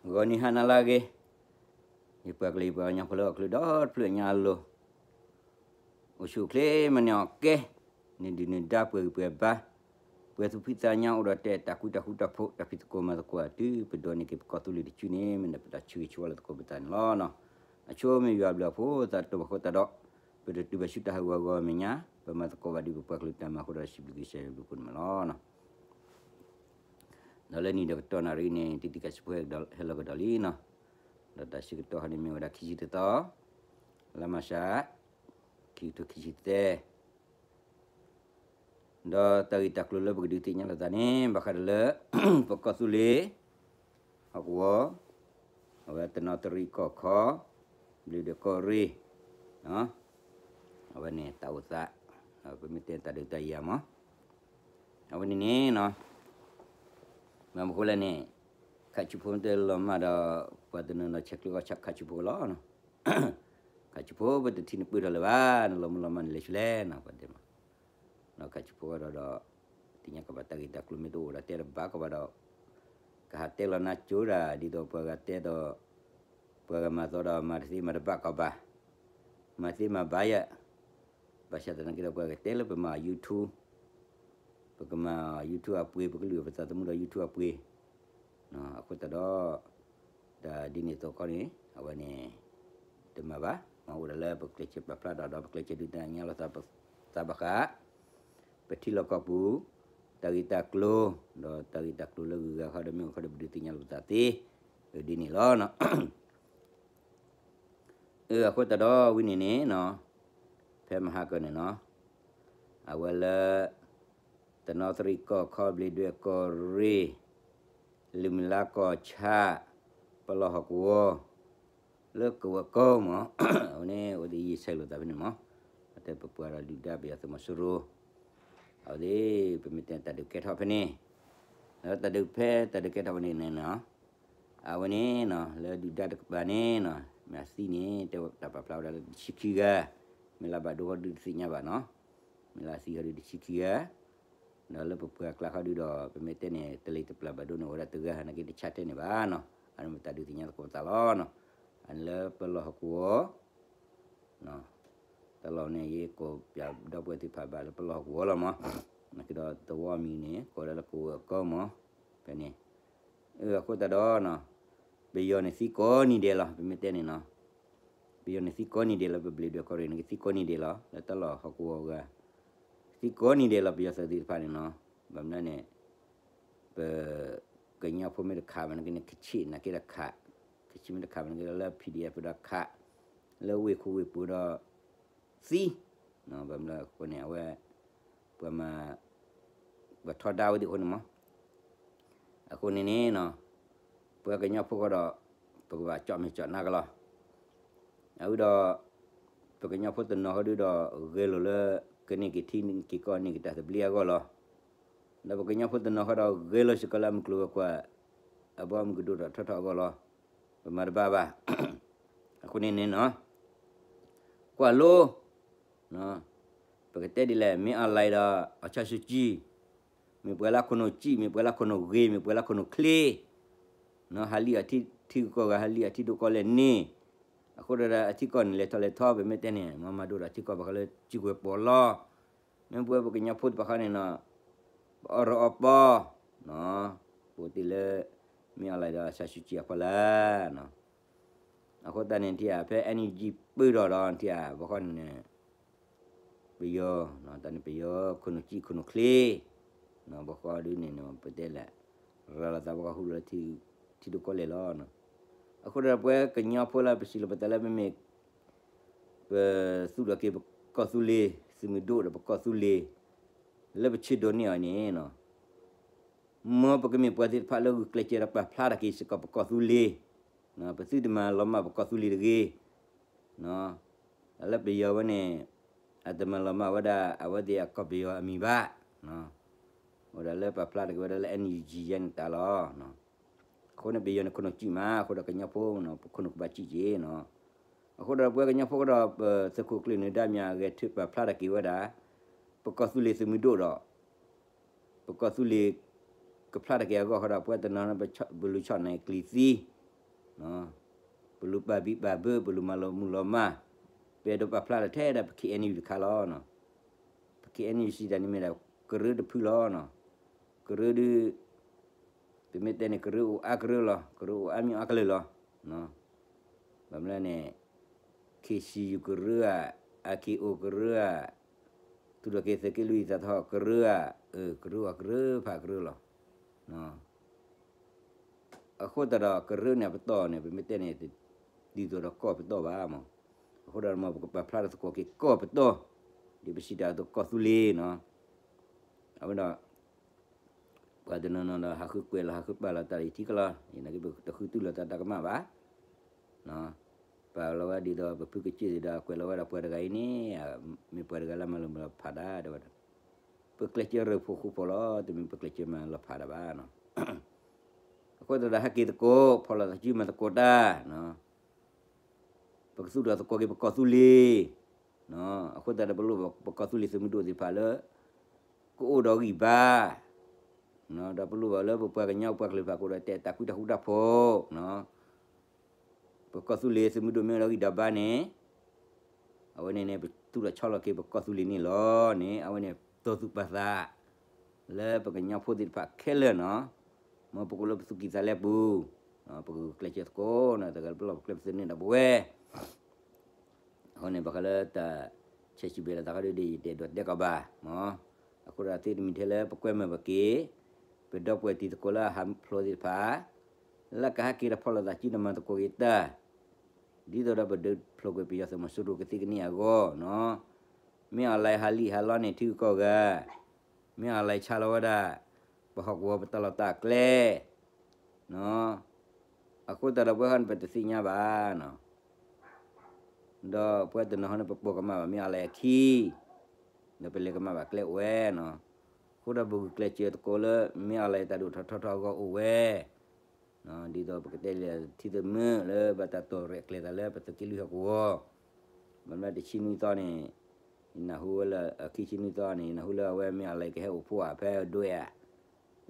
ဂီၤနံၤဟါနၤလၢအဂ့ၤ, ယပှၤကလုာ်ယပှၤကညီဖိလၢဟီၣ်ခိၣ်ချၢဒီတဖျၢၣ်ညါအလိၤ, အိၣ်ဆူၣ်အိၣ်ချ့မၤန့ၢ်အီၣ်ကဲ, နဒုၣ်နဒါပှဲၤဂံၢ်ပှဲၤဘါ, ပှဲၤသူၣ်ဖှံသးညီအိၣ်ဒီးတဲတၢ်ကူတၢ်ဃူတၢ်ဖိး တၢ်ဖံးသကိးမၤသကိး တုၤပဒိးန့ၢ်က့ၤပကီၢ်သူလ့ၤတစုန့ၣ် မ့ၢ်ဒၣ်ပတၢ်ဆၢဂ့ၤဆၢဝါလၢသကိးပသးန့ၣ်လီၤ. အဆိမ့ၢ်ယွၤဘျုးအဖိသးတတီၤဘၣ်ဃိသတးဒီး, ပတတုၤဘၣ်ဆူတၢ်ဟးဂီၤဂီၤမဲာ်ညါ, ပမၤသကိးဘၣ်ဒ်ပပှၤကလုာ်တၢ်မၤအဃိဒီး စံးဘျုးကစၢ်ယွၤဘျုးဖှိၣ်န့ၣ်မးလီၤ. ဒီးလၢနံၤဒီးကတီၢ်နၣ်ရံၣ်န့ၣ် တံၤတံၤကစၢ်ဖိဟဲလီၤကဒီးလံနီၤ, ဒီးတၢ်ဆၢကတီၢ်ဟီန့ၣ်မ့ၢ်ဝဲဒၣ်ခံဆံတသီ, လါမၢ်ၡး, ခံကထိခံဆံသၢ, ဒီးတၢ်ဂ့ၢ်တၢ်ကျိၤလၢပကဒုးသ့ၣ်ညါလိာ်သးန့ၣ် ဘၣ်ဃးဒီးလၢ ပကီၢ်သူလ့ၤ ဟီၣ်ကဝီၤ, အဝဲတနီသရံၣ်ကီၢ်ခီ, ဘျံးဒွဲၣ်ကီၢ်ရ့ၣ်, အဝဲန့ၣ်တၢ်အိၣ်သး, ပမ့ၢ်တဲတၢ်ဒုးတၢ်ယၤမး, အဝဲန့ၣ်န့ၣ်နီၤ, ဘၣ်မနုၤဃိလဲၣ်န့ၣ်, ခးဆူဖိမ့ၢ်တလီၤမၢ်ဒီး, ပှၤတနီၤနီၤဆဲးကျၢအီၣ်ဆၣ်ခးဆူဖိလီၤ. ခးဆူဖိပတထံၣ်နပၢၢ်ထီၣ်လၢၤဘၣ်, နလီၤမုၢ်လီၤမၢ်န့ၣ်လဲၤဆူလဲၣ်နီၤ, ပှၤတဲမး, ဒီးခးဆူဖိဒီးဒီး, သ့ၣ်ညါကီးဘၣ်တၢ်ဂ့ၢ်တၢ်ကျိၤမ့ၢ်တအိၣ်ဒီးတဲတဘၣ်ကီးဘၣ်ဒီး, ကဟးတဲလီၤနၤကၠိဒၣ် ဒ်သိးပှၤဂၤတဲဒီး, ပှၤဂၤမၤသီဒီးမၤတသ့မၤတဘၣ်ကီးဘၣ်, မၤသ့မၤဘၣ်ယဲၢ်, ဘၣ်ဆၣ်သနာ်က့ဒီးပှၤဂၤတဲလၢပမၤ YouTube, ပကမၤ YouTube အပှ့ၤ ပကလုၢ်ပသးသမူဒီး YouTube အပှ့ၤ, အဃိသတးဒီး, တၢ်ဒ်န့ၣ်အသိးခီန့ၣ် အဝဲန့ၣ်, တမၤဘၣ်, မ့ၢ်အိၣ်ဒၣ်လၢပကျဲးစၢးပာ်ဖျါဒီး ဒီးပကျဲးစၢးဒုးသ့ၣ်ညါလိာ်သးဘၣ်ဃး ပထံလီၢ်ကီၢ်ပူၤ, တၢ်ဂ့ၢ်တၢ်ကျိၤ, ဒီးတၢ်ဂ့ၢ်တၢ်ကျိၤလၢဂုၤဂၤခီဒီးမ့ၢ်အိၣ်ခီဒီးပဒုးသ့ၣ်ညါလိာ်ပသးသ့, ဒ်န့ၣ်လီၤ. အဃိသတးဒီးဝံၤန့ၣ်န့ၣ်နီၤ, ဖဲမဟါကၢန့ၣ်နီၤ, အဝဲလၢ တနီသရံၣ်ကီၢ်ခီ ဘျံးဒွဲၣ်ကီၢ်ရ့ၣ်, လုၢ်မုၢ်လါကီၢ်ဆၣ်, ပလီၢ်ဟီၣ်ကဝီၤ, လၢကဝီၤကီၢ်မး, အဝဲန့ၣ်အိၣ်ဒ်ယဆဲးလိာ်သးဖဲန့ၣ်မး, အတဲပပှၤဒီးဒုၣ်ဒါပယီၤသုးမီၤစိရိၤ, အဝဲသ့ၣ် ပမ့ၢ်တဲတၢ်ဒုးကဲထီၣ်ဖဲန့ၣ်, ဒီးတၢ်ဒုးဖဲတၢ်ဒုးကဲထီၣ်ဖဲန့ၣ်န့ၣ်နီၤ, အဝဲန့ၣ်နီၤ လၢဒုၣ်ဒါတကပၤန့ၣ်နီၤ, မ့ၢ်အသံန့ၣ် တဲတၢ်ပာ်ဖျါဝဲဒၣ်လၢတဆံခံဂၤ, မ့ၢ်လၢဘၣ်ဒိခီဒုးတသ့ၣ်ညါဘၣ်နီၤ, မ့ၢ်လၢအသံခီဒုးတဆံခံဂၤ, ဒီးလၢပပှၤကျါခီဒုးဒီး ပမ့ၢ်တဲန့ၣ် တလ့ၤတပျၢ်ဘၣ်ဒိန့ၣ် အိၣ်ဝဲဒၣ်တဂၤနာ်က့ တဆါတဲန့ၣ်ဘၣ်နီၤ, အန့ၣ်မ့ၢ်တၢ်ဒုးသ့ၣ်ညါသကိးပသးလီၤနီၤ, အန့ၣ်လၢပလီၢ်ဟီၣ်ကဝီၤ တၢ်လီၢ်န့ၣ် ယကိးပၠးဒီပုၢ်ဝဲၢ်သ့ၣ်တဖၣ်ဘၣ်လၢပလီၢ်ဟီၣ်ကဝီၤလီၤမး, နာ်က့ဒီးသဝီမံၤန့ၣ် ကိးဝဲဒၣ်လၢကဝီၤကီၢ်မး, ဖဲန့ၣ်, အဃိသတးဒီးနီၤ, ပယီၤန့ၣ်သံကိးနံၤဒဲးလီၤ ပမ့ၢ်တဲန့ၣ်နီၤ, ပယီၤန့ၣ်သံကိးနံၤဒဲးလီၤ ပဘျံးဒွဲၣ်ကီၢ်ရ့ၣ်န့ၣ်ကသံကိးနံၤဒဲးလီၤ လၢတၢ်လီၢ်ဟီၣ်ကဝီၤအဂၤ, သံကိးနံၤဒဲးလီၤ ပယီၤသုးသ့ၣ်တဖၣ်န့ၣ်နီၤ, ဘၣ်မနုၤန့ၣ် ပကညီဖိမ့ၢ်တခးဘၣ်နာ်က့န့ၣ် ကဆံးနာ်က့ဒီးခး, ကဆံးမ့ၢ်တခးဘၣ်နာ်က့ဒီးလၢ PDF ဒီးခး, လၢဝ့ၢ်ခိၣ်ဝ့ၢ်ပူၤဒီး သံ, ဘၣ်မနုၤအဃိန့ၣ် အဝဲ ပှၤမၤ ပှၤထီဒါဝဲသ့ၣ်အဃိန့ၣ်မး, အဃိန့ၣ်န့ၣ်နီၤ, ပှၤကညီဖိဃီဒီး ပကဘၣ်ကၠီၣ်မဲာ်ကၠီၣ်နါကလီၤ, အဝဲဒီး ပကညီဖိတနီၤဃီဒုဒီး ဂဲၤလိာ်လၢ ကန့ၢ်က့ၤထံန့ၢ်က့ၤကီၢ်န့ၢ်က့ၤတၢ်သဘျ့အဂီၢ်လီၤ, ဒီးပကညီဖိတနီၤဃီဒီး ဂဲၤလိာ်စ့ၢ်ကီးလၢအမုၢ်ကျိၤဝဲၤကွာ် အဘီအမုၢ်ကဒိၣ်ဒီးထီထီၣ်အဂီၢ်လီၤ, ပမၤတဘၣ်ဘၣ်, အဃိန့ၣ်န့ၣ်နီၤ, ကွၢ်လိ ပကတဲဒ်လဲၣ် မ့ၢ်အီၣ်လဲၣ်ဒီး အီၣ်ဆၣ်စူကၠံ, မ့ၢ်ပှဲၤလၢခိၣ်နူာ်စံၣ် မ့ၢ်ပှဲၤလၢခိၣ်နူာ်ဂ့ၤ မ့ၢ်ပှဲၤလၢခိၣ်နူာ်ချ့, ဟးလံအီၤထံဂုၤကီၢ်ဂၤ ဟးလံအီၤထံဒိၣ်ကီၢ်လဲၢ်န့ၣ်, အဃိဒီးအထံကီၢ်န့ၣ် လဲၤထီၣ်လဲၤထီ ပမ့ၢ်တဲန့ၣ် မၤမၤဒိၣ်ဒီးထံကီၢ်ဘၣ်ဃးလၢစံၣ်ကွဲၤပီးလီၤ, မ့ၢ်ပဝဲပကညီဖိတဖၣ်ဃီန့ၣ်နီၤ, ပအီၣ်ရီအီပီ, ပအိၣ်တ့ၢ်လၢ မ့ၢ်အီၣ်လဲၣ်ဒီးအီၣ်ဆၣ်စူကၠံအဖီလာ် အဃိသတးန့ၣ် ထံၣ်ဧါ ဖဲ NUG ပၢၢ်ထီၣ်ဒီး ထံၣ်ဧါ ဘၣ်ဃီန့ၣ် ပယီၤ တၢ်န့ၣ်ပယီၤ ခိၣ်နူာ်စံၣ်ခိၣ်နူာ်ချ့, ဘၣ်ဃီဒ်န့ၣ် ပတဲလဲၣ်, ရၤလီၤသးဘၣ်ဃီဟူလၢ ထံဒိၣ်ကီၢ်လဲၢ်လီၤ, အဃိဒီးပဝဲကညီဖိလၢပစံးလီၤပသးလၢမ့မ့ၢ် ပသူၣ်ထီၣ်က့ၤပကီၢ်သူလ့ၤ သုးမုၢ်ဒိၣ်ဒီးပကီၢ်သူလ့ၤ လၢပဆၢဒိးန့ၢ်အီၤန့ၣ် မ်ပကမ့ၢ်ပှၤသ့ၣ်တဖၣ်လၢဂုာ်ကျဲးစၢးဒီးပာ်ဖျါထီၣ်က့ၤစ့ၢ်ကီးပကီၢ်သူလ့ၤ, ပသုတမၤလီၤမၢ်ပကီၢ်သူလ့ၤတဂ့ၤ, လၢပယီၤဝဲန့ၣ် အတမၤလီၤမၢ်ဝဲဒၣ် အဝဲသ့ၣ်အကီၢ်ပယီၤအမံၤဘၣ်, အိၣ်ဒၣ်လၢပာ်ဖျါထီၣ်က့ၤဝဲဒၣ်လၢ NUG ယဲန့ၣ်တၢ်လီၤ. အဃိန့ၣ် ပယီၤန့ၣ်ခိၣ်နူာ်စံၣ်မး အဃိဒီးကညီဖိန့ၣ် ပခိၣ်နူာ်ကဘၣ်စံၣ်က့ၤနီၤ. အဃိဒီးပဝဲကညီဖိကဒီး ပသုးခိၣ်ကျၢၢ်နၢၤဒါမ့ၢ်အဂဲၤထၢၣ်ပာ်ဖျါထီၣ်က့ၤဝဲဒၣ် ပကီၢ်သူလ့ၤသုးမုၢ်ဒိၣ်ဒီး ပကီၢ်သူလ့ၤ ကဖျါထီၣ်က့ၤအဂီၢ်ဃီဒီး ပဝဲတနီၤန့ၣ် ပလူၤဆီၣ်န့ၣ်ကျံၤသံ, ပလူၤပာ်ဘံၣ်ပာ်ဘၢ ပလူၤမၤလီၤမုၢ်လီၤမၢ်, ပအဲၣ်ဒိးပာ်ဖျါထီၣ်ထဲဒၣ်ပ ခ့ၣ်အဲၣ်ယူၣ် တခါလီၤ. ပ ခ့ၣ်အဲၣ်ယူၣ် စံးတၢ်န့ၣ်မ့ၢ်ဒၣ် ကရၢတဖုလီၤ. ကရၢဒုး ပမ့ၢ်တဲန့ၣ် ကရၢအိၣ်အါကရၢလီၤ, ကရၢအိၣ်အါမံၤအါကလုာ်လီၤ. ဘၣ်မနုၤလဲၣ်န့ၣ် ခ့ၣ်စံၣ်ယူၣ်ကရၢဧါ, အ ခ့ၣ်အိၣ်ကရၢဧါ, သူၣ်ထီၣ်က့ၤသုးက့လွံၢ်သးထီၣ်ကရၢဧါ, အၢ ကရၢအိၣ်ကရၢဖးကရၢလီၤ. အဃိသတးဒီး ကရၢန့ၣ်အပတီၢ်န့ၣ် ပမ့ၢ်တဲန့ၣ် ဒ်သိးဒီးကီၢ်ပတီၢ်ဘၣ်မး. အဃိဒီးမ်ပကပာ်ဖျါထီၣ်သကိးက့ၤကီၢ်ပတီၢ်, ဒ်ပစံးတၢ်အသိးကီၢ်သူလ့ၤနီၤ. အဝဲဒီး ပှၤတနီၤနီၤဒီး ဟးဃုကွဲးလီၤ ဟးဃုပာ်လီၤတၢ်လၢယထံကလီၤ, ယနာ်က့ ပတဃုတူၢ်လိာ်တၢ်တၢ်ကမၣ်ဘၣ်. ပာ်လီၤဝဲဒ်သိး ပဖုကစၢၢ်ဒီး ကွဲးလီၤဝဲဒၣ်ပှၤတဂၤအံၤန့ၣ် မ့ၢ်ပှၤတဂၤလၢမၤလိမၤလီၤဖးဒၣ် တဲဝဲဒၣ်. ပကျဲးစၢးရၢၢ်ဖိဃူဖိးလီၤ, တမ့ၢ်ပကျဲးစၢးမၤလီၤဖးဒၣ်ဘၣ်နီၤ. အဃိသတးဒီး ဟဲက့ၤသကိး ဖီၣ်လိာ်သးစုမၤသကိးတၢ် ပကသူၣ်ထီၣ်သကိးက့ၤပကီၢ်သူလ့ၤ. အဃိသတးဒီး ပလိၣ်ဘၣ်ပကီၢ်သူလ့ၤသုးမုၢ်ဒိၣ်သ့ၣ်တဖၣ်လၢ ကအိၣ်ဒီးဂံၢ်ဘါ, ဒီးပလိၣ်ဘၣ်လၢပပှၤကညီပှၤကလုာ်တဖၣ်ကအိၣ်ဒီးတဲတၢ်ကွံတၢ်ဃူတၢ်ဖိး, ပကီၢ်သူလ့ၤသုးမုၢ်ဒိၣ်မ့ၢ်အိၣ်ဒီးဂံၢ်ဒီးဘါန့ၣ် အဝဲန့ၣ်န့ၣ် ပသူၣ်ထီၣ်ဆီလီၤက့ၤပကီၢ်သူလ့ၤန့ၣ်လီၤန့ၣ် အဝဲန့ၣ် တီၤသူၣ်ပာ်သး လၢပကညီဖိသ့ၣ်တဖၣ်ခဲလၢာ်နီၤ, မ်ပကအိၣ်လၢပသူၣ်ကံၢ်သးလဲပူၤ, ပကဂုာ်ကျဲးစၢးသကိးနီၤ, တဂၤလၢပလီၢ်ပကျဲပသန့ၢ်ဒီးပဝဲ အဃိန့ၣ် ဘၣ်ဃးလၢတၢ်ဆဲးစံးဘျုးလီၤသးခီဒုး ယတအဲၣ်ဒိးတဲကီးဘၣ်, အဃိဒီးသုတမံၤထဲလၢပကွဲမုာ်ဘၣ်က့ၤ ပဒီပုၢ်ဝဲၢ်တံၤသကိးလၢအဟးဖျိးသ့ၣ်တဖၣ် လၢကဟဲက့ၤဒီးဖီၣ်လိာ်သးစုဒီးမၤသကိးက့ၤတၢ်, ဒ်သိးဒီးပဒုးဖျိးကွံာ်ပယီၤသုးမီၤစိရိၤကသံၣ်ကန့ၢ်အဂီၢ်နီၤ, မ့ၢ်အီၤလဲၤဟးလံာ်ဟးလီန့ၣ် ထံဂုၤကီၢ်ဂၤ, မ့ၢ်အီၤလဲၤဆါလီၤဝဲဒၣ် ပဟီၣ်ကဝီၤပတၢ်လီၢ်တၢ်ကျဲ အဃိသတးဒီးပဝဲဃီန့ၣ် ပတသ့ၣ်ညါဘၣ်နီၤ, ဒီးပဝဲတနီၤဟီန့ၣ် ပပိာ်ကမၣ်ဘၣ်မ့ၢ်အီၤလဲၤအခံ, ဒီးပလဲၤကမၣ်ဘၣ်ကျဲအိၣ်ဝဲနီၤ, အဃိဒီးပဂုာ်ကျဲးစၢးသကိးလၢ မ့ၢ်အီၤလဲၤတၢ်ဒိၣ်ထီၣ်ထီထီၣ်အဂီၢ်အိၣ်ဝဲ ဒ်သိးပကတဲလၢထံသးမုာ်လၢဘၣ်တၢ်တီၢ်ရဲၣ်ကျဲၤသးလၢပသုးက့လွံၢ်ဟီၣ်ကဝီၤ, ဘၣ်မနုၤတဆံနွံသီန့ၣ်, ယနၢ်ဟူဝဲလၢ အခံဆံနွံသီန့ၣ် ယနၢ်ဟူလၢအဝဲမ့ၢ်အီၤလဲၤကဟဲအိၣ်ဖှိၣ်ဧါ ဖဲဒွဲ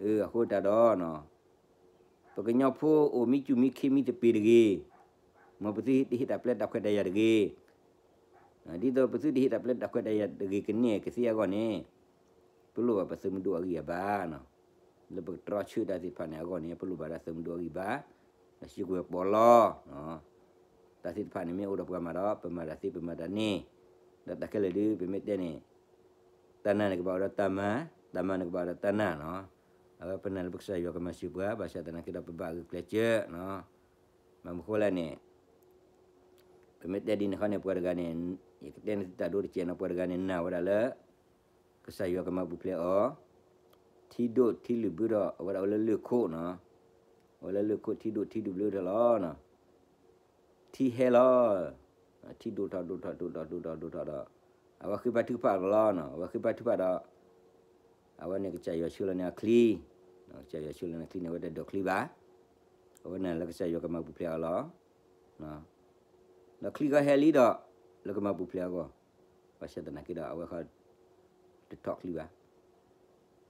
ဧါ, အဃိသတးဒီးနီၤ ပကညီဖိအိၣ်မံစူၢ်မံခ့မံသပ့ၤတဂ့ၤ, မ်ပသုတဟ့ၣ်တၢ်ပျဲတၢ်ခွဲးတၢ်ယာ်တဂ့ၤ, ဒ်သိးပသုတဟ့ၣ်တၢ်ပျဲတၢ်ခွဲးတၢ်ယာ်တဂ့ၤကန့ၢ်ကသ့အဂီၢ်န့ၣ်, ပလိၣ်ဘၣ်ပသုးမုၢ်ဒိၣ်အဂံၢ်အဘါနီၤ, လၢပကတြီဆၢတၢ်သ့ၣ်တဖၣ်န့ၣ်အဂီၢ်န့ၣ် ပလိၣ်ဘၣ်ဒၣ်သုးမုၢ်ဒိၣ်အဂံၢ်အဘါ, ဒီးစူးကွံာ်ပီးလီၤ တၢ်သ့ၣ်တဖၣ်န့ၣ် မ့ၢ်အိၣ်ဒီးပှၤမၤဒီး ပမၤတၢ်သ့ပမၤတၢ်န့ၣ်, ဒီးတၢ်ခဲလၢာ်ဒုး ပမ့ၢ်တဲန့ၣ် တၢ်နာ်န့ၣ်ကဘၣ်အိၣ်ဒီးတၢ်မၤ, တၢ်မၤန့ၣ်ကဘၣ်အိၣ်ဒီးတၢ်နာ်နီၤ, အဝဲပနာ်လၢပကစၢ်ယွၤကမၤစၢၤပှၤ ဘၣ်ဆၣ်သနာ်က့ဒီးပဘၣ်ဂုာ်ကျဲးစၢးနီၤ, ဘၣ်မနုၤဃိလဲၣ်န့ၣ် ပမ့ၢ်တဲဒ်န့ၣ်ခီန့ၣ် ပှၤတဂၤန့ၣ်, ယကတဲန့ၣ်သုတၢ်ဒိတကဲးနီၤ, ပှၤတဂၤန့ၣ်နာ်ဝဲဒၣ်လၢ ကစၢ်ယွၤကမၤပူၤဖျဲးအီၤ, ထံဒိၣ်ထံလုၣ်ဘုထီၣ် အဝဲဒၣ်အိၣ်လၢလၢၢ်ခိၣ်နီၤ, အဝဲလၢလၢၢ်ခိၣ်ထံဒိၣ်ထံလုၣ်ဘုထီၣ်လီၤ, ထံဟဲလီၤ, ထံဒိၣ်ထီၣ်ဒိၣ်ထီၣ်ဒိၣ်ထီၣ်ဒိၣ်ထီၣ်ဒိၣ်ထီၣ်ဒီး အဝဲဃ့ဘါထုကဖၣ်လီၤနီၤ, အဝဲဃ့ဘါထုကဖၣ်ဒီး အဝဲန့ၣ်ကစၢ်ယွၤဆှၢလီၤန့ၢ်အချံ, ကစၢ်ယွၤဆှၢလီၤန့ၢ်အချံန့ၣ် အဝဲတဒိးချံဘၣ်, အဝဲနာ်လၢကစၢ်ယွၤကမၤပူၤဖျဲးအီၤလီၤ, ဒီးချံဃီဟဲလံဒီး လၢကမၤပူၤဖျဲးအဂီၢ်, ဘၣ်ဆၣ်သနာ်က့ဒီး အဝဲဃီ တထီၣ်ချံဘၣ်,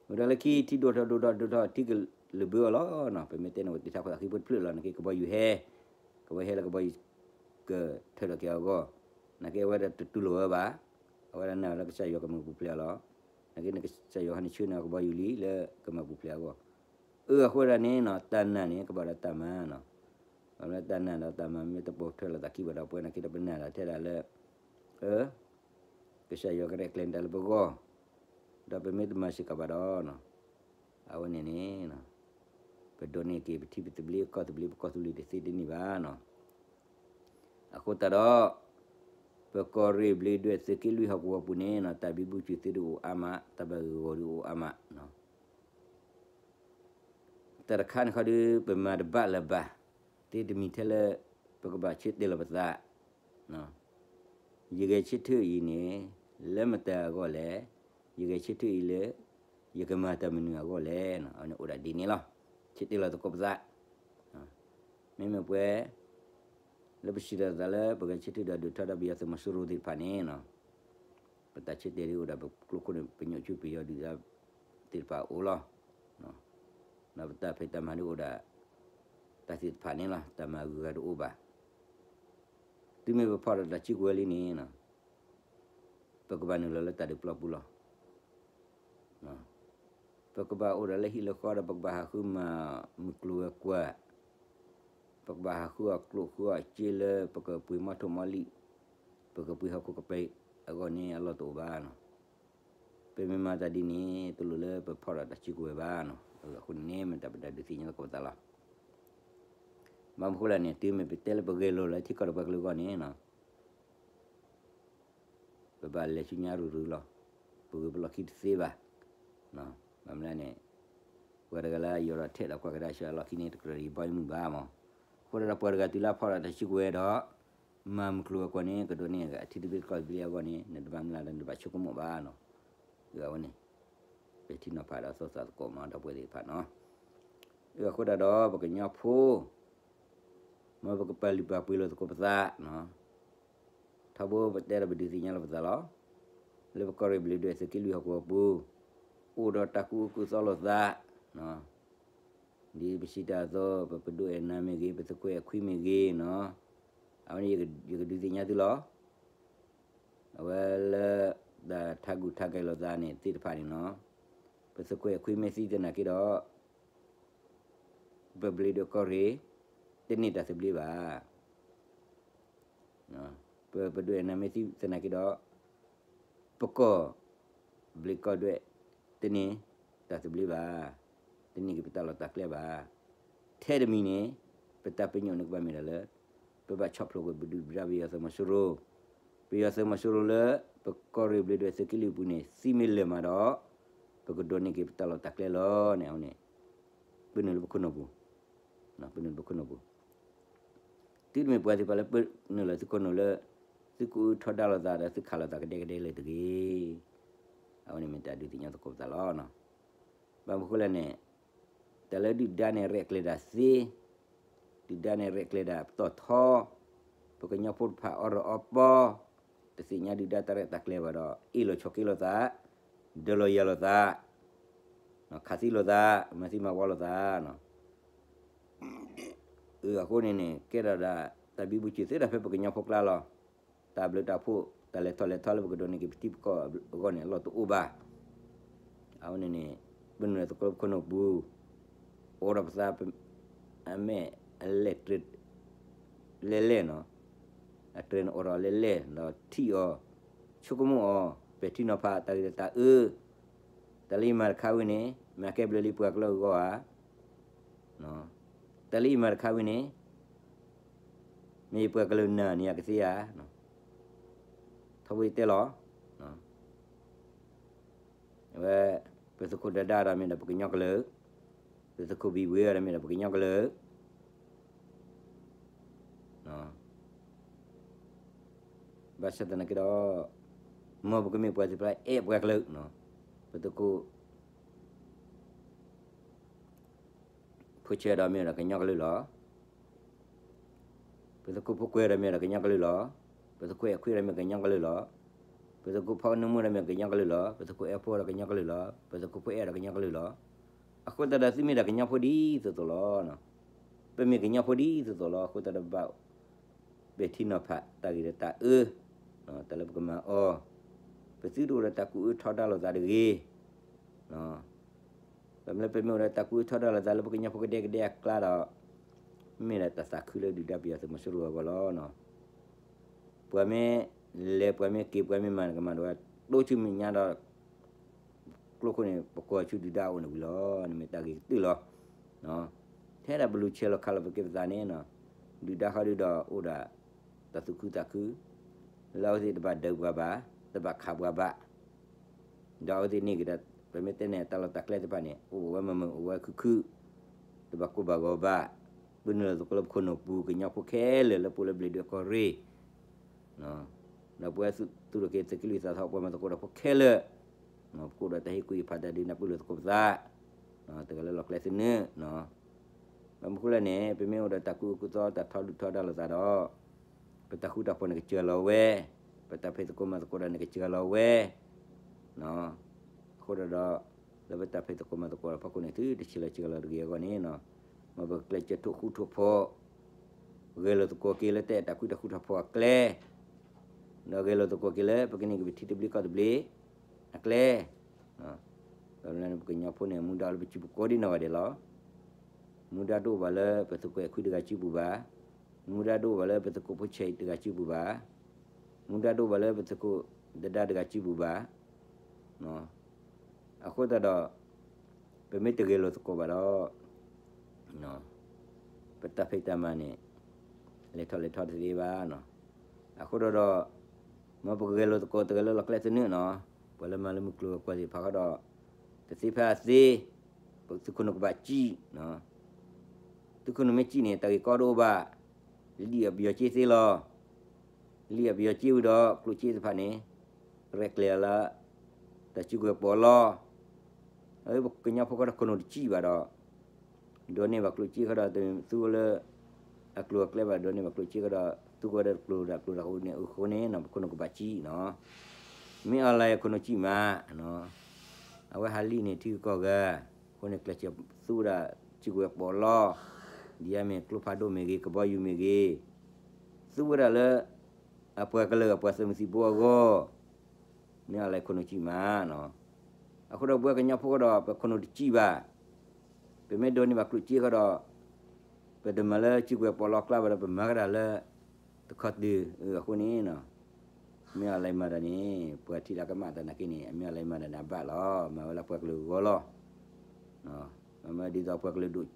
ဝဲဒၣ်လၢခံထံဒိၣ်ထီၣ်ဒိၣ်ထီၣ်ဒိၣ်ထီၣ် ထံကလုၢ်ဘုအီၤလီၤနီၤ, ပမ့ၢ်တဲန့ၣ် ဝဲတ့ထီၣ်ခိၣ်သးဃံဖိတဖျၢၣ်လီၤ, နာ်က့ကဘီယူၤဟဲ, ကဘီဟဲလၢကဘီယူၤ ကထၢထီၣ်က့ၤအဂီၢ်, နာ်က့အဝဲဒၣ်တတူၢ်လိာ်ဝဲဘၣ်, အဝဲဒၣ်နာ်လၢကစၢ်ယွၤကမၤပူၤဖျဲးအီၤလီၤ, နာ်က့န့ၣ်ကစၢ်ယွၤဟဲန့ၣ်ဆှၢန့ၢ်အီၤကဘီယူၤလံလၢကမၤပူၤဖျဲးအဂီၢ်, အၢ အဃိဒၣ်န့ၣ်နီၤ တၢ်နာ်န့ၣ် ကဘၣ်ဒီးတၢ်မၤနီၤ, ဘၣ်မနုၤတၢ်နာ်ဒီးတၢ်မၤမ့ၢ်တပိာ်ထွဲလိာ်သးခံဘၣ်ဒီး ပဝဲနာ်က့ဒီးပနာ်လီၤထဲဒၣ်လၢ အၢ ကစၢ်ယွၤကရဲၣ်ကျဲၤတၢ်လၢပဂီၢ်, ဒီးပမ့ၢ်တမၤစ့ၢ်ကီးဘၣ်ဒီး အဝဲန့ၣ်န့ၣ် ပဒိးန့ၢ်က့ၤပထံပသဘျ့ ပကီၢ်သဘျ့ ပကီၢ်သူလ့ၤတသ့တန့ၢ်ဘၣ်နီၤ, အဃိသတးဒီး ပကီၢ်ရ့ၣ်ဘျ့ဒွဲၣ်သုးက့လွံၢ်ဟီၣ်ကဝီၤပူၤန့ၣ်နီၤ တၢ်ဘံဘူစူၤသုတအိၣ်အါမး တၢ်ဘၣ်ဂ့ၢ်ဂီၤဒုအိၣ်အါမးနီၤ တၢ်တခါန့ၣ်ခီဒီး ပမၤတဘၣ်လၢၤဘၣ်, သ့တမံၤထဲလၢ ပကဘၣ်ဆၢတဲာ်လီၤပသး, ယဂဲၤဆၢထၢၣ်အံၤန့ၣ် လၢမတၤအဂီၢ်လဲၣ်, ယဂဲၤဆၢထၢၣ်အံၤလၢ ယကမၤတၢ်မနုၤအဂီၢ်လဲၣ်, အဝဲန့ၣ်အိၣ်ဒၣ်ဒ်န့ၣ်လီၤ, ဆၢတဲာ်လီၤသကိးပသး, မ့မ့ၢ်ပှဲၤ လၢပစံးထီၣ်သးလၢ ပဂဲၤဆၢထၢၣ်ဒီးဒုးထီဒါပယီၤသုးမီၤစိရိၤသ့ၣ်တဖၣ်န့ၣ် ပတၢ်ဆၢတဲာ်ဒ်အိၣ်ဒၣ်ပကျိခိၣ်န့ၣ် ပညိၣ်ဆူပယီၤဒုၣ်ဒါသ့ၣ်တဖၣ်အိၣ်လီၤ, ဒီးပတၢ်ဖံးတၢ်မၤဒ်အိၣ်ဒၣ် တၢ်သ့ၣ်တဖၣ်န့ၣ်လီၤ တၢ်မၤဂုၤဂၤတအိၣ်ဘၣ်. တုၤမ့ၢ်ပဖီၣ်ဒီးတၢ်စုကဝဲၤလံန့ၣ် ပကဘၣ်နုာ်လီၤလၢတၢ်ဒုးပျီပူၤလီၤ. ပကဘၣ်အိၣ်ဒီးလၢဟံၣ်လၢဃီဒီး ပကဘၣ်ဟးဃုမၤမုၢ်ကျိၤဝဲၤကွာ်, ပကဘၣ်ဟးဃုအီၣ်ကျိၣ်ဃုအီၣ်စ့လၢပကပှ့ၤမီၣ်ထိၣ်မီၣ်လံၣ်, ပကပှ့ၤဟီၣ်ခိၣ်ကပၤအဂီၢ်န့ၣ် အလီၢ်တအိၣ်ဘၣ်နီၤ. ပမ့ၢ်မၤတၢ်ဒ်န့ၣ် တလိၣ်လၢပဖီၣ်ဒီးတၢ်စုကဝဲၤဘၣ်နီၤ. အဃိန့ၣ် မ့ၢ်တၢ်ပတၢ်ဒုးသ့ၣ်ညါသကိးပသးလီၤ. ဘၣ်မနုၤဃိလဲၣ်န့ၣ် တုၤမ့ၢ်ပတဲလၢပဂဲၤလိာ်လၢထံကီၢ်ဒီးပှၤကလုာ်အဂီၢ်န့ၣ်နီၤ ပဘၣ်လဲၤဆူညါရုၢ်ရုၢ်လီၤ. ပဂုာ်ပလီၢ်ခံတသ့ဘၣ်. ဘၣ်မနုၤလဲၣ်န့ၣ် ပှၤတဂၤလၢယိၤဒီးထဲးဒီးကွၢ်ကဒါဆှၢအလီၢ်ခံန့ၣ် တကြၢးယဘီယမုၢ်ဘၣ်မး. အဃိဒီးပှၤတဂၤတုၤလၢဖီၣ်ဒီးတၢ်စုကဝဲၤဒီး မၤမုၢ်ကျိၤဝဲၤကွာ်န့ၣ် ကဒိးန့ၢ်အထံတဘျ့တကျီၢ်တဘျ့အဂီၢ်န့ၣ် နတဘၣ်မုၢ်လၢ်ဒီးနတဘၣ်ဆိကမိၣ်ဘၣ်နီၤ. အဝဲန့ၣ် ပထံၣ်နီၤဖးဒီးသိၣ်သးသကိးမးဒီပုၢ်ဝဲၢ်သ့ၣ်တဖၣ်နီၤ. အဃိဒၣ်ဒီး ပကညီဖိ မ်ပကပာ်လုၢ်ပာ်ပှ့ၤလိာ်သကိးပသးနီၤ. ထီဘိပတဲဒီးပဒုးသ့ၣ်ညါလိာ်ပသးလီၤ. လၢပကီၢ်ရ့ၣ်ဘျ့းဒွဲၣ်သုးက့လွံၢ်ဟီၣ်ကဝီၤပူၤ အိၣ်ဒီးတၢ်ကူၣ်အၢကူၣ်သီလိာ်သး, ဒ်ပစံးတၢ်အသိး ပပဒိၣ်အဲၣ်နၤမ့ၢ်ဂ့ၤ ပသုးခိၣ်အဲၣ်ခွံမ့ၢ်ဂ့ၤနီၤ, အဝဲန့ၣ်ယကဒုးသ့ၣ်ညါသုလီၤ. အဝဲလၢ တၢ်ထးကူၣ်ထးကဲၤလိာ်သးန့ၣ်သ့ၣ်တဖၣ်န့ၣ်နီၤ, ပသုးခိၣ်အဲၣ်ခွံမ့ၢ်သံသနာ်က့ဒီး ပဘျ့းဒွဲၣ်ကီၢ်ရ့ၣ် တန့ၢ်တၢ်သဘျ့ဘၣ်. ပပဒိၣ်အဲၣ်နၤမ့ၢ်သံသနာ်က့ဒီး ပကီၢ်ဘျ့းကီၢ်ဒွဲၣ် တန့ၢ်တၢ်သဘျ့ဘၣ်, တန့ၢ်က့ၤပတၢ်လီၢ်တၢ်ကျဲဘၣ်. ထဲတမံၤန့ၣ် ပတၢ်ပညိၣ်န့ၣ်ကဘၣ်မ့ၢ်ဒၣ်လၢ ပဘၣ်ဆီၣ်ဖျိးကွံာ်ပဒုၣ်ပဒါပယီၤသုးမီၤစိရိၤ, ပယီၤသုးမီၤစိရိၤလၢ ပကီၢ်ရ့ၣ်ဘျ့းဒွဲၣ်သုးက့လွံၢ်ပူၤန့ၣ် သံမ့ၢ်လၢာ်မးဒီး ပကဒိးန့ၢ်က့ၤပတၢ်လီၢ်တၢ်ကျဲလီၤန့ၣ် အဝဲန့ၣ် ပနုာ်လၢပခိၣ်နူာ်ပူၤ, ပနုာ်လၢပခိၣ်နူာ်ပူၤ သုတမ့ၢ်ပှၤသ့ၣ်တဖၣ်လၢပနုာ်လီၤသုခိၣ်နူာ်လၢ သုကအိၣ်ထီဒါလိာ်သးဒီးသုခးလိာ်သးကဒဲကဒဲလၢၤတဂ့ၤ. အဝဲန့ၣ်မ့ၢ်တၢ်ဒုးသ့ၣ်ညါသကိးပသးလီၤ. ဘၣ်မနုၤဃိလဲၣ်န့ၣ် တၢ်လၢဒုၣ်ဒါန့ၣ်ရဲၣ်ကျဲၤဒၣ်သ့, ဒုၣ်ဒါန့ၣ်ရဲၣ်ကျဲၤဒၣ်ပတီၢ်ထီ, ပကညီဖိတဖၣ်အီၣ်ရီၣ်အီပီ, တသ့ၣ်ညါဒုၣ်ဒါတၢ်ရဲၣ်တၢ်ကျဲၤဘၣ်ဒီး အ့ၣ်လိာ်ဆိးက့လိာ်သး, ဒၢးလိာ်ယၤလိာ်သး, ခးသံလိာ်သး, မၤသံမၤဝီလိာ်သး အဃိန့ၣ်န့ၣ် ကဲထီၣ်ဒၣ် တၢ်ဘံဘူဆံးသ့ဒၣ်ဖဲပကညီဖိကျါလီၤ. တၢ်ဘျုးတၢ်ဖှိၣ် တၢ်လဲၤထီၣ်လဲၤထီလၢပကဒိးန့ၢ်က့ၤပထံပကီၢ်အဂီၢ်န့ၣ် အလီၢ်တအိၣ်ဘၣ်. အဝဲန့ၣ်န့ၣ် ပနုာ်လီၤသကိးလၢပခိၣ်နူာ်ပူၤ, အိၣ်ဒီးပသး အမဲာ်အလဲၢ်တြဲၤ လဲၢ်လဲၢ်နီၤ, အတြဲၤန့ၣ်အိၣ်ဒီးလဲၢ်လဲၢ် ဒီးထံၣ်အီၤ, ဆိကမိၣ်အီၤ, ပဲာ်ထံနီၤဖးတၢ်ဂ့ၤတၢ်အၢ, တၢ်လၢယမၤတခါဝံၤန့ၣ် မ့ၢ်အကဲဘျုးလံပှၤကလုာ်အဂီၢ်ဧါ တၢ်လၢယမၤတခါဝံၤန့ၣ် မ့ၢ်ယပှၤကလုာ်နၢ်န့ၣ်ယကသ့ဧါ. ထီဘိယတဲလီၤ. အဝဲ ပသုးခိၣ်ဒၢဒါဒီးမ့ၢ်ဒီးပကညီကလုာ်, ပသုးခိၣ်ဘံၣ်ဝ့ဒီးမ့ၢ်ဒီးပကညီကလုာ် ဘၣ်ဆၣ်သနာ်က့ဒီး မ်ပကမ့ၢ်ပှၤသ့ၣ်တဖၣ်အဲၣ်ပှၤကလုာ်, ပသုးခိၣ် ဖိဆဲးဒီးမ့ၢ်ဒီးကညီကလုာ်လီၤ. ပသုးခိၣ်ဖိကွဲးဒီးမ့ၢ်ဒီးကညီကလုာ်လီၤ. ပသုးခိၣ်အဲၣ်ခွံဒီးမ့ၢ်ကညီကလုာ်လီၤ. ပသုးခိၣ်ဖီနၢမူဒီးမ့ၢ်ကညီကလုာ်လီၤ. ပသုးခိၣ်အဲၣ်ဖိဒီးကညီကလုာ်လီၤ. ပသုးခိၣ်ဖိအဲၣ်ဒီးကညီကလုာ်လီၤ. အဃိသတးဒီးသုမ့ၢ်ဒၣ်ကညီဖိဒ်သိးသိးလီၤ. ပမ့ၢ်ကညီဖိဒ်သိးသိးလီၤ. အဃိသတးဒီးဘၣ် ပဲာ်ထံနီၤဖးတၢ်ဂ့ၤဒီးတၢ်အၢ, တၢ်လၢပကမၤအီၤ, ပသုတအိၣ်ဒီးတၢ်ကူၣ်အၢထီဒါလိာ်သးတဂ့ၤ. ပမ့ၢ်လၢပမ့ၢ်အိၣ်ဒီးတၢ်ကူၣ်အၢထီဒါလိာ်သးလၢပကညီဖိကဒဲကဒဲအကျါဒီး မ့ၢ်ဒၣ်တၢ်သးခုလၢဒုၣ်ဒါပယီၤသုးမီၤစိရိၤအဂီၢ်လီၤ. ပှၤမ့ၢ်လဲၤပှၤမ့ၢ်က့ၤပှၤမ့ၢ်မၤနကမၤဒိးဝဲ တိဆူမဲာ်ညါဒီး ကျိခိၣ်န့ၣ် ပကွၢ်ဆူဒုၣ်ဒါအအိၣ်န့ၣ်ဝံၤလီၤ. နမ့ၢ်တၢ်ဂ့ၤကတၢၢ်လီၤ. ထဲဒၣ်ပလူၤဆဲးလီၤခးလီၤပက့ၤပသးန့ၣ် ဒုၣ်ဒါဃီဒုဒီးအိၣ်ဒၣ် တၢ်သူၣ်ခုသးခု လၢအဝဲသ့ၣ်တဘၣ်ဒုးပှၤဘၣ်, တဘၣ်ခးပှၤဘၣ်. ဒီးအဝဲသ့ၣ်န့ၣ်က့ၤဒီး ပမ့ၢ်တဲန့ၣ် တၢ်လီၢ်တၢ်ကျဲသ့ၣ်တဖၣ်န့ၣ် အိၣ်ဝဲမုာ်မုာ် အိၣ်ဝဲခုၣ်ခုၣ်, တဘၣ်ကိၢ်ဘၣ်ဂီၤဘၣ်. ပနုာ်လီၤသကိးလၢပခိၣ်နူာ်ပူၤ ကညီဖိခဲလၢာ်လၢပအိၣ်လၢဘျ့းဒွဲၣ်ကီၢ်ရ့ၣ် ဒီးပဝဲသုးထီၣ်က့ၤသုးက့လွံၢ်သးထီၣ်ပှၤမၤသကိးဒီးဖိခဲလၢာ်, ပကအိၣ်ဒီးတၢ်ဟ့ၣ်ကူၣ်ဟ့ၣ်ဖးတၢ်ဒုးနၢ်ပၢၢ်လိာ်သကိးပသး, တဂၤလၢလီၢ်ကျဲသနၢၣ် ဘၣ်မနုၤဃိလဲၣ်န့ၣ် ပမ့ၢ်အိၣ်ဒီးတၢ်ကူၣ်အၢကူၣ်သီ တၢ်ထီဒုၣ်ထီဒါလိာ်သးဒီး ပတၢ်ဃူတၢ်ဖိးန့ၣ်ကစၢၤလီၤဝဲ, ပတၢ်ဖံးသကိးမၤသကိးဒီးန့ၣ်ကစၢၤလီၤဝဲ, အဃိဒီး လၢပတၢ်ဖံးသကိးမၤသကိးဒီးဖီခိၣ်န့ၣ် သုတဆံးလီၤစှၤလီၤတဂ့ၤအဂီၢ်န့ၣ်, မ်ပကကျဲးစၢးထိၣ်ဃူထိၣ်ဖိး, ဂဲၤလိာ်သကိးက့ၤလၢတၢ်အဲၣ်တၢ်ကွံတၢ်ဃူတၢ်ဖိးအကျဲ, ဒီးဂဲၤလိာ်သကိးက့ၤလၢပကန့ၢ်က့ၤပထံသဘျ့ကီၢ်သဘျ့အကျဲ, ပကညီဖိန့ၣ် မူဒါလၢပစုပူၤကိးဒံနီၢ်ဂၤဒဲးလီၤ. မူဒါတအိၣ်ဘၣ်လၢပသုးခိၣ်အဲၣ်ခွံတဂၤစုပူၤဘၣ်, မူဒါတအိၣ်ဘၣ်လၢပသုးခိၣ်ဖိဆဲးတဂၤစုပူၤဘၣ်, မူဒါတအိၣ်ဘၣ်လၢပသုးခိၣ်ဒဒါတဂၤစုပူၤဘၣ်. အဃိသတးဒီး ပမ့ၢ်တဂဲၤလိာ်သကိးဘၣ်ဒီး ပတၢ်ဖံးတၢ်မၤန့ၣ် လဲၤထီၣ်လဲၤထီတသ့ဘၣ်နီၤ. အဃိဒီးဒီး မ်ပကဂဲၤလိာ်သကိးတဂၤလၢလီၢ်ကျဲသနၢၣ်နီၤ, ပှၤလၢမၤလၢမုၢ်ကျိၤဝဲၤကွာ်သ့ၣ်တဖၣ်ဃီဒီး တသ့ဖဲအသ့, သုးခိၣ်နူာ်ကဘၣ်စံၣ်, သုးခိၣ်နူာ်မ့ၢ်စံၣ်န့ၣ် တၢ်ဂ့ၢ်ကီတအိၣ်ဘၣ်, လံၣ်အဘယီၤက့သ့လီၤ. လံၣ်အဘယီၤက့ဝံၤဒီး ကျိၣ်စ့သ့ၣ်တဖၣ်န့ၣ် ရဲၣ်ကျဲၤလၢ တၢ်စုကဝဲၤပီးလီၢ်, ပကညီဖိဃီဒီးခိၣ်နူာ်တစံၣ်ဘၣ်ဒီး ဒိးန့ၢ်ဘၣ်ကျိၣ်စ့ဃီဒီး သူဝဲလၢ အကျိၤအကျဲဘၣ် ဒိးန့ၢ်ဘၣ်ကျိၣ်စ့ဃီဒီး သူဝဲဒီးကျိၤဒီးကျိၤဒီးဃိန့ၣ် အဃိန့ၣ်နီၤ ပခိၣ်နူာ်ကဘၣ်စံၣ်နီၤ. မ့ၢ်အီၤလၢအခိၣ်နူာ်စံၣ်မး, အဝဲဟးလံၣ်န့ၣ်ထံဂုၤကီၢ်ဂၤ, အဃိန့ၣ်ကျဲးစၢးသူဝဲဒၣ်စုကဝဲၤပီးလီၢ်, ဒ်အမ့ၢ်ကျိဖးဒိၣ်မ့ၢ်ဂ့ၤ ကဘီယူၤမ့ၢ်ဂ့ၤ, သူဝဲဒၣ်လၢ အပှၤကလုာ်အပှၤသုးမုၢ်သံၣ်ဘိအဂီၢ်, မ့ၢ်အီၤလၢခိၣ်နူာ်စံၣ်မးနီၤ. အဃိဒီးပဝဲကညီဖိဃီဒီး ပခိၣ်နူာ်တစံၣ်ဘၣ်, ပမ့ၢ်ဒိးန့ၢ်ဘၣ်ကျိၣ်စ့ဃီဒီး ပတမၤလၢစုကဝဲၤပီးလီၢ်ကျါဘၣ်ဒီး ပမၤကဒါလၢ တခီတုၤ, အဃိန့ၣ် မ့ၢ်အီၤလၢမၤတၢ်န့ၣ် ပှၤထံၣ်လၢကမၣ်တၢ်နာ်က့န့ၣ် အမ့ၢ်အီၤလၢမၤတၢ်န့ၣ်အဘၣ်လီၤ. မၤဝဲလၢပှၤကလုာ်အဂီၢ်လီၤ. မ့ၢ်ဒ်သိးပှၤကလုာ်ကဒိၣ်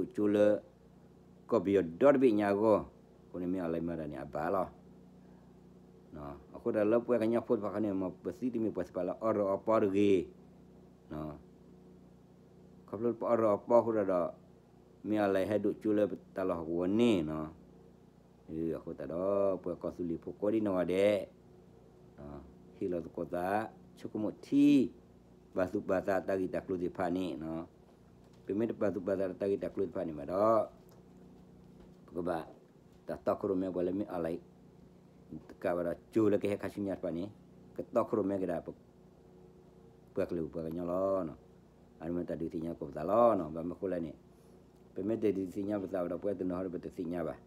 ကၠိလၢ ကီၢ်ပယီၤဒီတဘ့ၣ်ညါအဂီၢ်, အဃိန့ၣ်မ့ၢ်အီၤလၢမၤတၢ်န့ၣ်အဘၣ်လီၤ. အဃိတၢ်လၢပဝဲကညီဖိတဖၣ်ဃီန့ၣ် မ်ပသံတမ့ၢ်ပှၤသ့ၣ်တဖၣ်လၢအီၣ်ရၢအီပီတဂ့ၤ, ခီဖျိပအီၣ်ရၢအီပီအဃိဒီး မ့ၢ်အီၤလၢဟဲဒိၣ်ကၠိလၢပတၢ်လီၢ်ဟီၣ်ကဝီၤန့ၣ်နီၤ. အဃိသတးဒီး ပှၤကီၢ်သူလ့ၤဖိကိးဒံနီၢ်ဂၤဒဲး ဟ့ၣ်လီၤသကိးသး ဆိကမိၣ်ထံ ပာ်သူၣ်ပာ်သးတၢ်ဂ့ၢ်တၢ်ကျိၤသ့ၣ်တဖၣ်န့ၣ်, ပမ့ၢ်တပာ်သူၣ်ပာ်သးတၢ်ဂ့ၢ်တၢ်ကျိၤသ့ၣ်တဖၣ်န့ၣ်ဘၣ်ဒီး ပကဘၣ်တၢ်တီခိၣ်ရိၣ်မဲပှၤလၢမ့ၢ်အီၤလၢ တကးဘၣ်ဒီးကၠိလၢကဟဲခါဆူညါတဖၣ်န့ၣ် ကတီခိၣ်ရိၣ်မဲက့ၤဒၣ် ပှၤကလုာ်ပှၤကညီလီၤ. အမ့ၢ်တၢ်ဒုးသ့ၣ်ညါကိးပသးလီၤ. ဘၣ်မနုၤအဃိလဲၣ်န့ၣ် ပမ့ၢ်တဒုးသ့ၣ်ညါပသးဘၣ်ဒီး ပဝဲတနီၤဒီးပတသ့ၣ်ညါဘၣ်,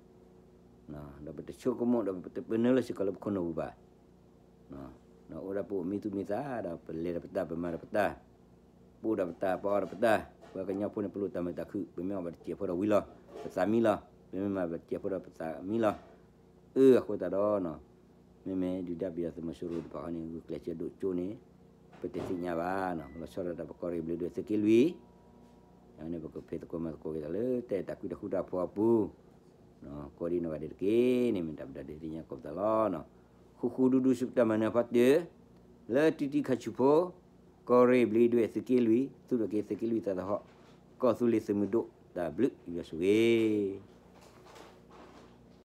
ဒီးပတဆိကမိၣ်ဒီးပတပနၢလၢစ့ၢ်ကီးလၢပခိၣ်နူာ်ပူၤဘၣ်. အိၣ်ဒၣ်ပအိၣ်မံသူၣ်မံသးဒီး ပလဲၤဒီးပတၢ် ပမၤဒီးပတၢ်, ပအိၣ်ဒီးပတၢ် ပအီၣ်ဒီးပတၢ်, ပှၤကညီဖိန့ၣ် ပလိၣ်တၢ်မုာ်တၢ်ခုၣ်, ပမ့ၢ်အီၣ်ဘၣ်တစဲးဖိဒီးဝံၤလီၤ ပသးမံလီၤ, ပမ့ၢ်မၤဘၣ်တစဲးဖိဒီးပသးမံလီၤ. အၢအဃိသတးဒီး မ့မ့ၢ်ဒုၣ်ဒါပယီၤသုးမီၤစိရိၤတဖၣ်ဃီန့ၣ် ဂုာ်ကျဲးစၢးဒိၣ်ကၠိန့ၣ် ပတသ့ၣ်ညါဘၣ်, လီၤဆီဒၣ်တၢ်ပကီၢ်ရ့ၣ်ဘျ့းဒွဲၣ်သုးက့လွံၢ်, န့ၣ် ပကဖံးသကိးမၤသကိးက့ၤတၢ်လၢတၢ်အဲၣ်တၢ်ကွံတၢ်ဃူတၢ်ဖိးအပူၤ, ကိးဒံနီၢ်ဂၤဒဲးတက့ၢ်န့ၣ် မ့ၢ်တၢ်ပဒုးသ့ၣ်ညါကိးပသးလီၤ. ဃူဃူဒူဒူဆူပတၢ်မၤနၢၤဖီတၢၢ်, လၢတံတံခါဆူၣ်ဖိ, ကီၢ်ရ့ၣ်ဘျ့းဒွဲၣ်သုးက့လွံၢ်, သူၣ်ထီၣ်က့ၤသုးက့လွံၢ်သးသဟီၣ်, ကီၢ်သူလ့ၤသုးမုၢ်ဒိၣ် တၢ်ဘျုးယွၤဆိၣ်ဂ့ၤ